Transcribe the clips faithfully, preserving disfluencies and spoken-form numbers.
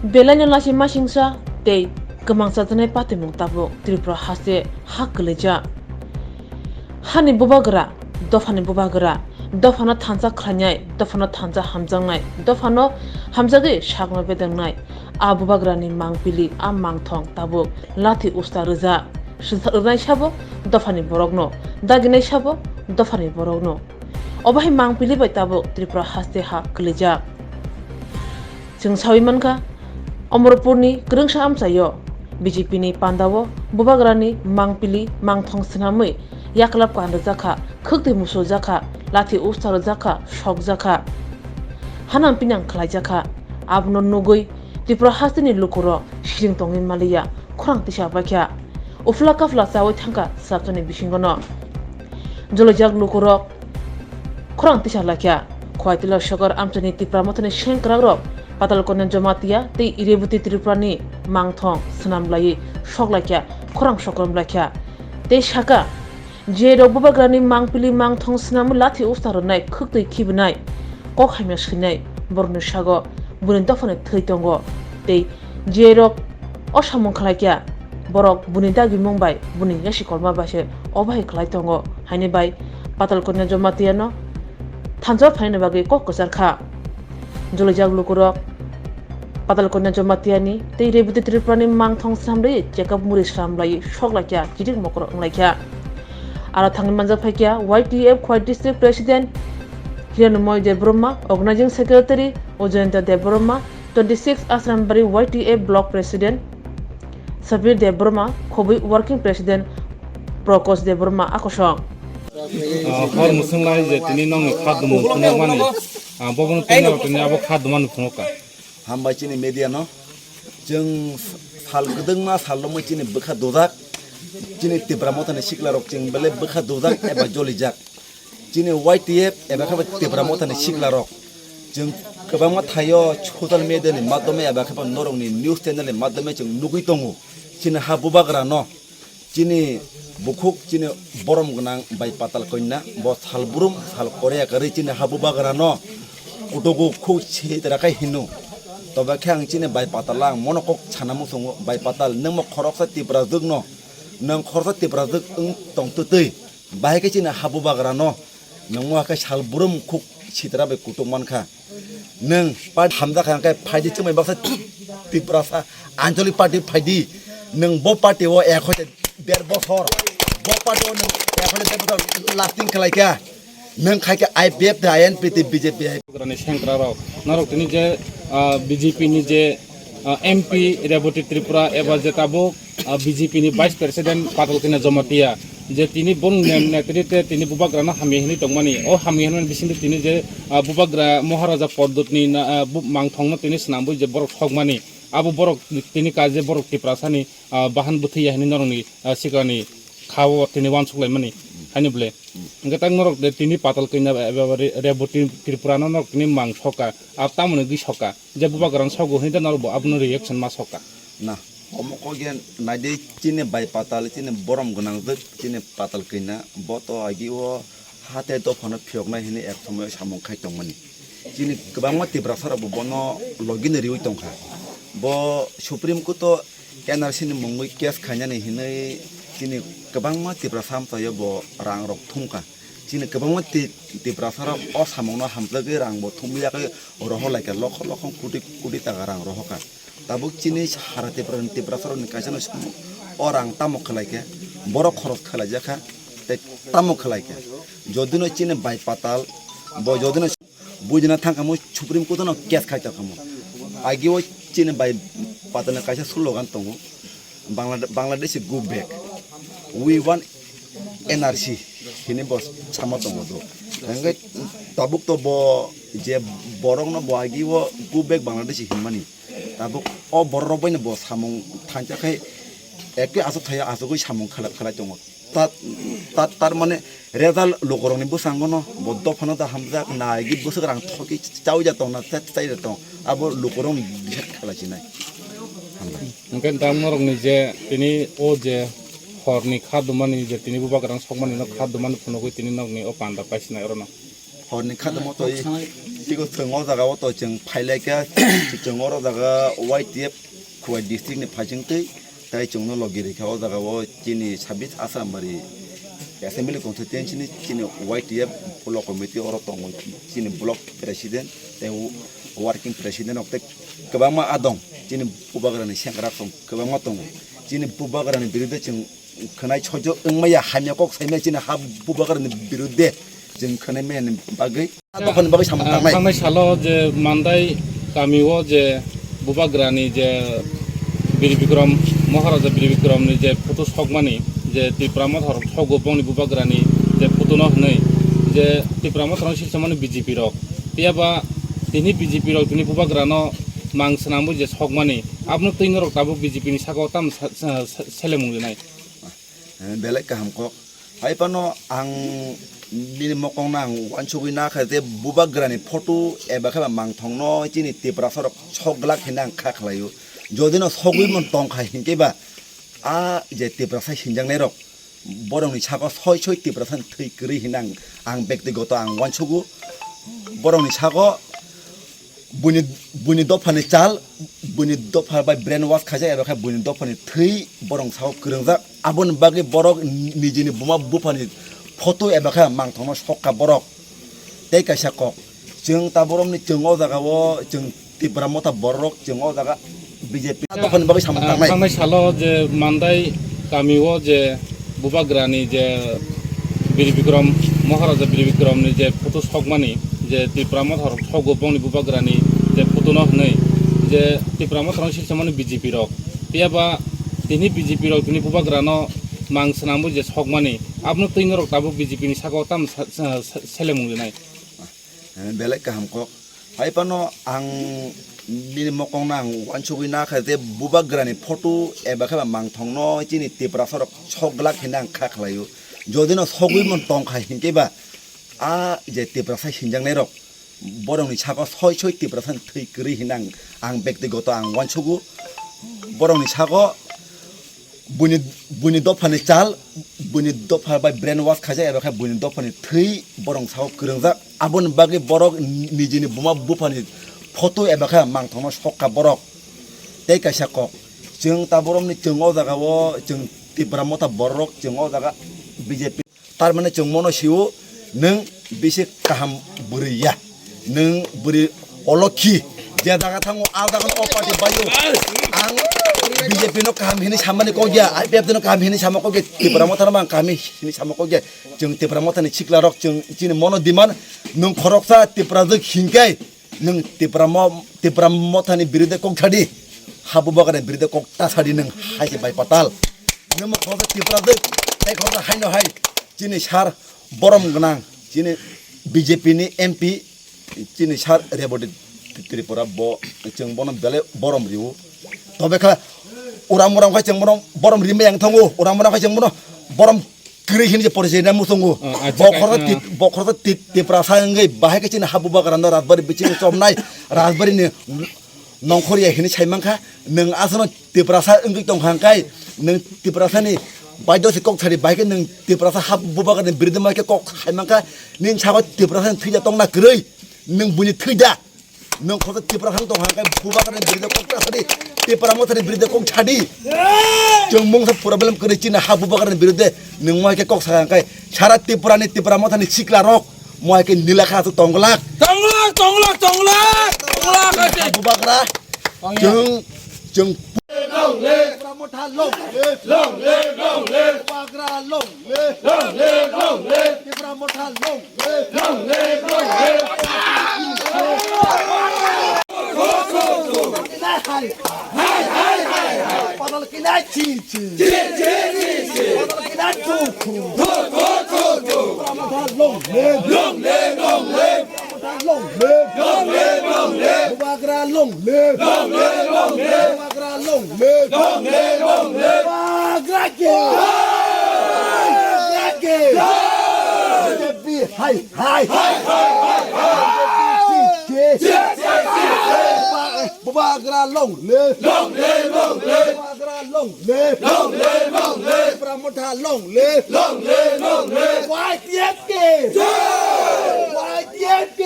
Belaino lachi masingsa tei kwmangsa janai patimung tabuk Tripura haste ha kwlaijak. Hani bubagra, dophani bubagra, dophano thansa khlainai, dophano thansa hamjaknai, dophano hamjagwi sakno bedengnai, a bubagrani mangpili, a mangthong tabuk lathi usta rwjak. Swsa-, rwnai sabo dophani borokno, daginai sabo dophani borokno. Obo hai mangpili bai tabuk Tripura haste ha kwlaijak. Chwng sawi mankha, Omorpurni kwrwngsa amchaio B J P ni pandao bubagrani mangpili mangthong swnamwi yaklap kan rwjakha, khwktwi musujakha, lathi usta rwjakha, sokjakha, hanang pinang khlaijakha. Abono nugwi Tripura hasteni lukurok siring tongwi maliya, khorang tisa baikha. Uphla kaphla chawi thangkha chwrapchani bisingono. Jolijak lukurok khorang tisa laikha. Khowai Tila Sokar amchaini Tipra Mothani sengkrakrok Patal Kanya Jamatia tei Irebuti Tripurani mangthong swnam laiwi sok laikha, khorang sokom laikha. Tei saka, je rok bubagrani mangpili mangthong swnamwi lathi usta rwnai, khwktwi khibinai, kok hamya swinai, borokni sago buni dophani thwi tongo. Tei je rok o samung khlai kha, borok buni dagimung bai buni yasi kolma bai se o bahai khlai tongo, haini bai Patal Kanya Jamatia no thansa phaina bagwi kok kwchar kha. Jolijak lukurok Patal Kanya Jamatia ni tei Reboti Tripura ni mangthong swnam rwi chekap muri swnam lai sok lai kha, kirik mokro wng lai kha. Aro thangwi manjak phai kha Y T F Khowai District President Hiranmoy Debbarma, Organizing Secretary Ujayanta Debbarma, twenty six Asrambari Y T F Block President Sabir Debbarma, Khobui Working President Prokosh Debbarma akosong. Ah, hor mwswng lai je tini nokni kha dumung phunukmani, ah, bobono tini abo kha dumani phunukha. Hambai chini media no. Chwng sal kwdwngma sal romwi chini bwkha dujak. Chini Tipra Mothani sikla rok chwng belai bwkha dujak eba jolijak. Chini Y T F eba khe Tipra Mothani sikla rok. Chwng kwbangma thaio social media ni madhyome eba khe norokni news channel ni madhyome chwng nugwi tongo. Chini ha bubagra no. Chini bukhuk chini borom gwnang bai Patal Kanya, bo sal brum sal korea kwrwi chini ha bubagra no kutugo khuk sitra khai hino. Toba khe ang chini bai Patal ang mono kok sana muchungo, bai Patal nwng mo khoroksa Tipra jwk no, nwng khoroksa Tipra jwk wng tong twtwi, bahai khe chini ha bubagra no nwng mo khe sal brum khuk sitra bai kutuk mankha. Nwng party hamjak kha, hwnkhe phaidi chumui baksa Tiprasa Anchalik party phaidi. Nwng bo party o ek hoite der bosor, bo party o nwng ek hoite der bosor lasting khlai kha. Nwng khai khe I P F tei I N P tei B J P hai. Bubagrani sengkra rok, norok tini je, ah, B J P ni je, ah, M P Reboti Tripura eba je tabuk ah, B J P ni Vice President Patal Kanya Jamatia, je tini boni ne-, netrite tini bubagrano hamya hinwi tongmani, o hamya hinmani bisingtwi tini je, ah, bubagra Maharaja Pordutni na, ah, bu-, mangthongno tini swnambwi je borok sokmani, abo borok tini ka je borok Tiprasani, ah, bahan bwthwi ya hinwi norokni, ah, sikrani kha-o tini uansuk laimani, haino ble. Hwnkhe tak norok de tini Patal Kanya eba re-, Reboti Tripurano norok tini mang soka, ah, tamoni gwi soka. Je bubagrano sogo hinwi da norok bo abono reaction ma soka. Na, omo kok ya naidi chini bai Patal, chini borom gwnangjwk, chini Patal Kanya, bo to agi o hate dophano phiyoknai hinwi ek somoi samung khai tongmani. Chini kwbangma Tiprasa rok bo bono logino riwi tongkha. Bo Supreme Court o N R C ni mungwi case khainani hinwi chini kwbangma Tiprasa amchaio bo rang rok thumkha. Chini kwbangma Ti-, Tiprasa rok o samungno hamjagwi rang bo thumwi yakwi rohor laikha, lokho lokho koti koti taka rang rohorkha. Tabuk chini sara Tripura ni Tiprasa rokni kaisa no simo o rang tamo khlaikha, borok khoros khlaijakha, tei tamo khlaikha. Jodino chini bai Patal, bo jodino Buidina thangkhamu Supreme Court no case khai tongkhamu. Agi o chini bai Patal ni kaisa slogan tongo, Bangladesh, Bangladesh go back, we want N R C hini bo sama tongo do. Hingke tabuk to bo je borok no bo agi o go back Bangladesh hinmani. Tabuk o borok rok bai no bo samung thansa khai ekhe aswk thaya aswkwi samung khala-, khalai tongo. Ta, ta, tar mane result lukurokni bwskango no bo dophano da hamjak, naigwi bwswk rang thokgwi chaui ja tongna, cha-, chai ja tong, abo lukurokni bisar khalai sinai. Hambai. Hwnkhe da norokni je tini o je horni kha dumani je tini bubagrano sokmani no kha dumani phunugwi tini norokni o panda paisinai orono. Horni kha dumo toi Tiko chwng o jaga o to chwng phailaikha, chwng oro jaga Y T F Khowai district ni phaisingtwi, tai chwngno logi rikha o jaga o chini sabis Asambari Assembly Constituency ni chini Y T F block committee oro tongo chini block president tei working president rok tei kwbangma adong chini bubagrani sengkrak tong kwbangma tongo chini bubagrani birude chwng khwnai soijo wngmaya hamya kok saimaya chini ha bubagrani birude chwng khwnai maya ni bagwi. Dophani bagwi samung tangnai. Thangnai salo je Mandai kami o je bubagrani je Bir Bikram, Maharaja Bir Bikram ni je photo sokmani je Tipra Motha rok sogo bongni bubagrani je photo no hwnwi je Tipra Motha rok silsamani B J P rok. Phiya ba tini B J P rok tini bubagrano mang swnamwi je sokmani abono twi norok tabuk B J P ni saka o tamo sa-, sa-, sa-, selemung rinai. Eh, belai kaham kok. Hai phano ang nini mokongno ang uansugwi nakha je bubagrani photo eba khe ba mangthongno chini Tiprasa rok sok glak hinwi ang kha khlaio. Jodi no sogwi mon tongkha hinkhe ba a je Tiprasa hinjaknai rok borokni saka soi soi Tiprasa ni thwi kwrwi hinwi ang, ang bektigoto ang uansugo. Borokni saka buini, buini dophani chal, buini dopha bai brain wash khaijak, eba khe buini dophani thwi borok saka kwrwngjak. Aboni bagwi borok nijini buma buphani photo eba khe mangthokno sokha borok. Tei kaisa kok, chwng ta borokni chwng o jaga o chwng Tipra Motha borok chwng o jaga B J P dophani bagwi samung tangnai. Thangnai salo je Mandai kami o je bubagrani je Bir Bikram, Maharaja Bir Bikram ni je photo sokmani je Tipra Motha rok sogo bongni bubagrani je photo no hwnwi je Tipra Motha rok silsamani B J P rok. Phiya ba tini B J P rok tini bubagrano mang swnamwi je sokmani abono twi norok tabuk B J P ni saka o tamo sa-, sa-, sa-, selemung rinai. Eh, belai kaham kok. Hai phano ang nini mokongno ang uansugwi nakha je bubagrani photo eba khe ba mangthokno chini Tiprasa rok sok glak hinwi ang kha khlaio. Jodi no sogwi mon tongkha hinkhe ba a je Tiprasa hinjaknai rok borokni saka soi soi Tiprasa ni thwi kwrwi hinwi ang, ang bektigoto ang uansugo. Borokni saka buini, buini dophani chal, buini dopha bai brain wash khaijak, eba khe buini dophani thwi borok saka kwrwngjak. Aboni bagwi borok nijini buma buphani photo eba khe mangthokno sokha borok. Tei kaisa kok, chwng ta borokni chwng o jaga o chwng Tipra Motha borok chwng o jaga B J P. Tar mane chwng mono sio, nwng bisi kaham bwrwi ya. Nwng bwrwi olokhi. Je jaga thango, a jaga o party baio. Ang B J P no kaham hinwi samani kok ya, I P F no kaham hinwi sama kok ya, Tipra Motha no ang kaham hinwi sama kok ya. Chwng Tipra Motha ni sikla rok chwng chini mono diman, nwng khoroksa Tipra jwk hinkai. Nwng Tipra mo-, Tipra Mothani biride kok thadi, ha bubagrani biride kok ta thadi nwng hai se bai patal. Nwng mo khoroksa Tipra de, tei khoroksa haino hai. Chini sar borom gwnang, chini B J P ni M P, chini sar Reboti Tripura bo, chwng bono belai borom riwo. Tobe kha uram uram kha chwng bono borom rimbai yang thango, uram uram kha chwng bono borom kwrwi hini je porichai na muchungo. Oh, acha, bokhorok ah. Tit-, bokhorok tit-, Tiprasa wngwi bahai khe chini ha bubagrano Rajbari bisingo chomnai, Rajbari ni nongkhor ya hini sai mankha, nwng aswkno Tiprasa wngwi tongkha hwnkhe, nwng Tiprasa ni baidyo se kok sari bahai khe nwng Tiprasa ha bubagrani biride ma khe kok sai mankha, nini saka Tiprasa ni thwija tongna kwrwi, nwng buini thwida. Nwng khoroksa Tipra thang tong hang khe bubagrani biride kok ta sadi, Tipra Mothani biride kok thadi. Chwng mungsa problem kwrwi chini ha bubagrani biride nwng mo hai khe kok sa hang khe sara Tripura ni Tipra Mothani sikla rok mo hai khe nila kha aswk tong glak. Tong glak, tong glak, tong glak, tong glak, ate. Bubagra, tong ya. Chwng, chwng. Long live! Tipra Motha long live! Long live, long live! Bubagra long live! Long live, long live! Tipra Motha long live! Long live, long live! Hai, hai, hai, hai! Padal kina chi chi! Chi, chi, chi, chi! Padal kina chu chu! Chu, chu, chu, chu! Tipra Motha long live! Long live, long live! Long live! Long live, long live! Bubagra long live! Long live, long live! Bubagra long live! Long live, long live! Bubagra ke! Bubagra ke! B J P hai hai! Hai, hai, hai, hai! B J P chi chi! Chi, chi, chi, chi! Bubagra long live. Long live, long live. Bubagra long live. Long live, long live. Tipra Motha long live. Long live, long live. Y T F K. Y T F K.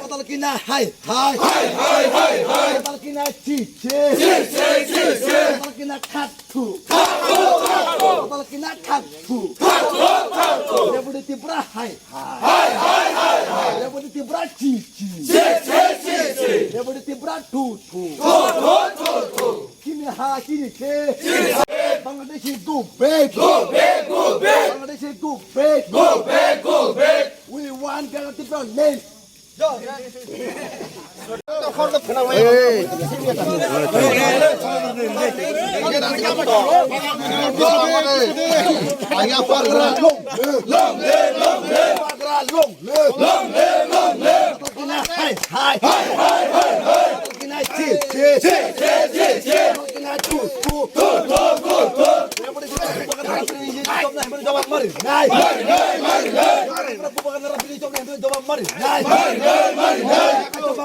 Kotal kina hai hai. Hai, hai, hai, hai. Kotal kina chi chi. Chi, chi, chi, chi. Kotal kina khat thu. Khat thu, khat thu. Kotal kina khat thu. Khat thu, khat thu. Deputy Tipra hai hai. Hai, hai, hai, hai. Deputy Tipra chi chi. Chi, chi, chi, chi. Deputy Tipra thu thu. Thu, thu, thu, thu. Chini ha, chini khe. Chini ha. Bangladeshi go back. Go back, go back. Bangladeshi go back. Go back, go back. We want Greater Tipraland. Long live, long live. Long live, long live. Long live, long live. Hai, hai. Hai, hai, hai, hai. Chi, chi, chi, chi. Chi, chi, chi, chi. Chi, chi, chi, chi. Jawab mari. Nai. Mari, nai, mari, nai. Jawab mari. Nai. Mari, nai, mari, nai.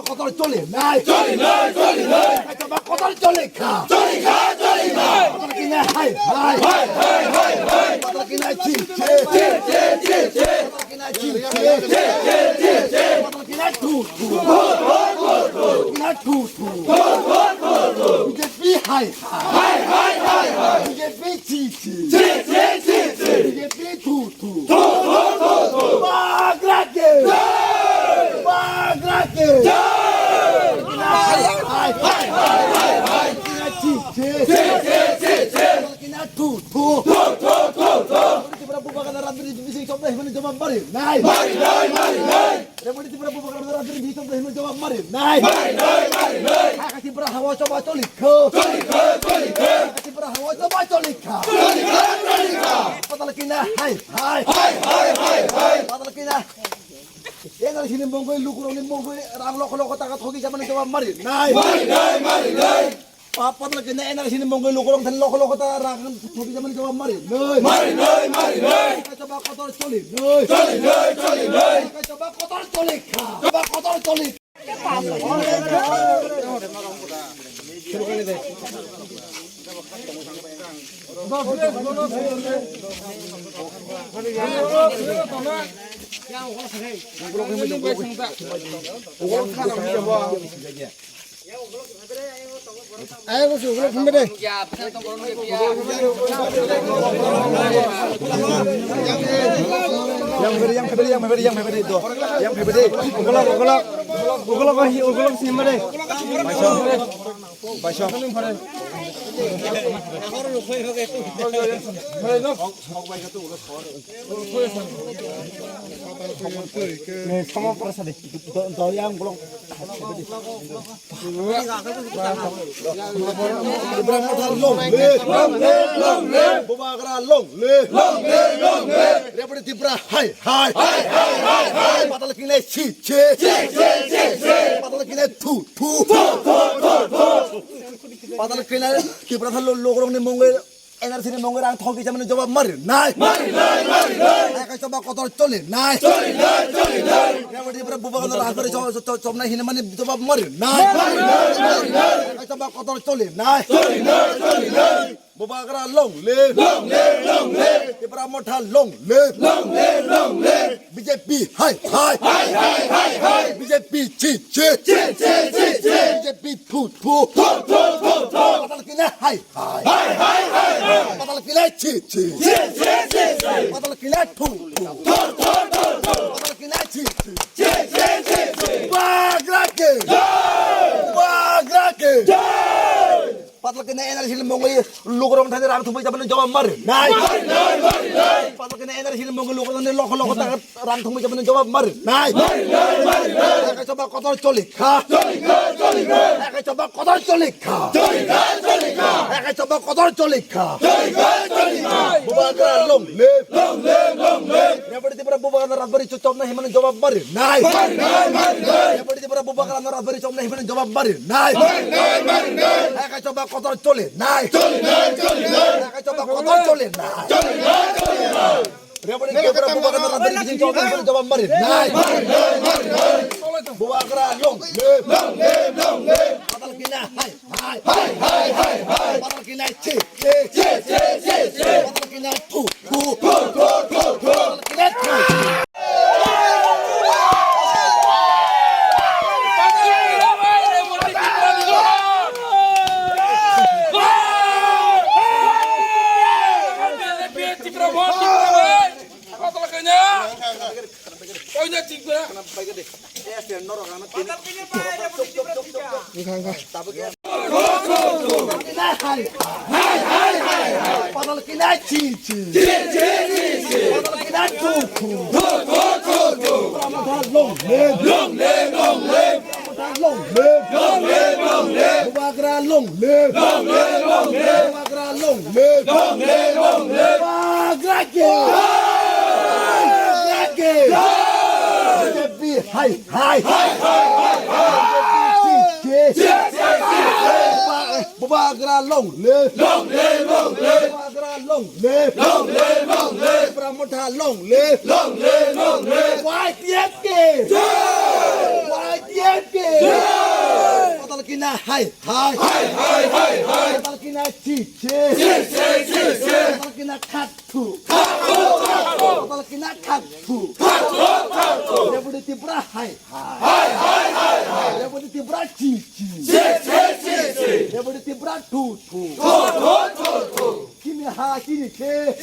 Kotor chole. Nai. Chole, nai, chole, nai. Kotor chole kha. Chole kha, chole kha. Kotor kina hai, hai. Hai, hai, hai, hai. Kotor kina chi, chi. Chi, chi, chi, chi. Kotor kina chi, chi. Chi, chi, chi, chi. Kotor kina thu, thu. Thu, thu, thu, thu. Kina thu, thu. Thu, thu, thu, thu. B J P hai, hai. Hai, hai, hai, hai. B J P chi, chi. Chi, chi, chi, chi. B J P thu, thu. Thu, thu, thu, thu. Bubagra ke. Jai. Bubagra ke. Jai. Hai, hai, hai, hai, hai. Kina chi, chi. Chi, chi, chi, chi. Kina thu, thu. Thu, thu, thu, thu. Tipra Bubagra Rajbari bising chopna himani jawab mari. Nai. Mari, nai, mari, nai. Deputy Tipra Bubagra Rajbari bising chopna himani jawab mari. Nai. Mari, nai, mari, nai. Hai, hai, Tipra hawa choba choli kho. Choli kho, choli kho. Hai, hai, Tipra hawa choba choli kha. Choli kho, choli kho. Kotal kina hai, hai. Hai, hai, hai, hai. Kotal kina. N R C ni mongwi, lukurokni mongwi, rang lokho lokho taka thoki jamani jawab mari. Nai. Mari, nai, mari, nai. Pa-, kotal kina N R C ni mongwi lukurok thani lokho lokho taka rang thoki jamani jawab mari. Nai. Mari, nai, mari, nai. Kotal choli, nai. Choli, nai, choli, nai. Kotal choli kha. Kotal choli. Ai, bos, ulo phun bede. Yang bede, yang bede, yang bede, yang bede, do. Yang bede. Ulo, ulo, ulo, ulo, ulo, si bede. Baisong. Baisong. Ni, sama pura sadi. Do, do, yang ulo. Tipra Motha long live, long live, long live. Bubagra long live, long live, long live. Deputy Tipra hai, hai, hai, hai, hai, hai. Patal kina chi, chi, chi, chi, chi, chi. Patal kina thu, thu, thu, thu, thu, thu. Patal kina Tipra thalo logrong ni mongwe N R C ni mongwi rang thoki jamani jawab mari nai. Mari nai, mari nai. Hai kai choba kotor choli nai. Choli nai, choli nai. Rewadi pura Bubagra Rajbari cho-, cho-, cho-, chomnai hinmani jawab mari nai. Mari nai, mari nai. Hai kai choba kotor choli nai. Choli nai, choli nai. Bubagra long live. Long live, long live. Tipra Motha long live. Long live, long live. B J P hai, hai. Hai, hai, hai, hai. B J P chi, chi. Chi, chi, chi, chi. B J P thu, thu. Thu, thu, thu, thu. Patal kina hai, hai. Hai, hai, hai, hai. Patal kina chi, chi. Chi, chi, chi, chi. Patal kina thu, thu. Thu, thu, thu, thu. Patal kina chi, chi. Chi, chi, chi, chi. Bubagra ke. Jai. Bubagra ke. Jai. Patal kina N R C ni mongwi lukurok thani rang thumui jamani jawab mari nai. Mari nai, mari nai. Patal kina N R C ni mongwi lukurok thani lokho lokho taka rang thumui jamani jawab mari nai. Mari nai, mari nai. Hai kai choba kotor choli kha. Choli kha, choli kha. Hai kai choba kotor choli kha. Choli kha, choli kha. Hai kai choba kotor choli kha. Choli kha, choli kha. Bubagra long live. Long live, long live. Rewadi pura Bubagra Rajbari cho-, chomnai hinmani jawab mari nai. Mari nai, mari nai. Rewadi pura Bubagra Rajbari chomnai hinmani jawab mari nai. Mari nai, mari nai. Hai kai choba kotor choli nai. Choli nai, choli nai. Hai kai choba kotor choli nai. Choli nai, choli nai. Rewadi pura Bubagra Rajbari chomnai hinmani jawab mari nai. Mari nai, mari nai. Bubagra long live. Long live, long live. Badal kina hai hai. Hai hai hai hai. Badal kina chi chi. Chi chi chi chi. Badal kina thu thu. Thu thu thu thu. Badal kina thu. Padal kina chi chi. Padal kina thu thu. Long live. Long live, long live. Long live, long live. Bubagra long live. Long live, long live. Bubagra long live. Long live, long live. Bubagra ke. Bubagra ke. B J P hai hai. Hai hai hai hai. B J P chi chi. Bubagra long live. Long live, long live. Bubagra long live. Long live, long live. Tipra Motha long live. Long live, long live. Y T F ke. Jai. Y T F ke. Jai. Padal kina hai hai. Hai hai hai hai. Padal kina chi chi. Chi chi chi chi. Padal kina khat thu. Khat thu khat thu. Padal kina khat thu. Khat thu khat thu. Deputy Tipra hai hai. Hai hai hai hai. Deputy Tipra chi chi. Chi chi chi chi. Deputy Tipra thu thu. Thu thu thu thu. Chini ha, chini khe.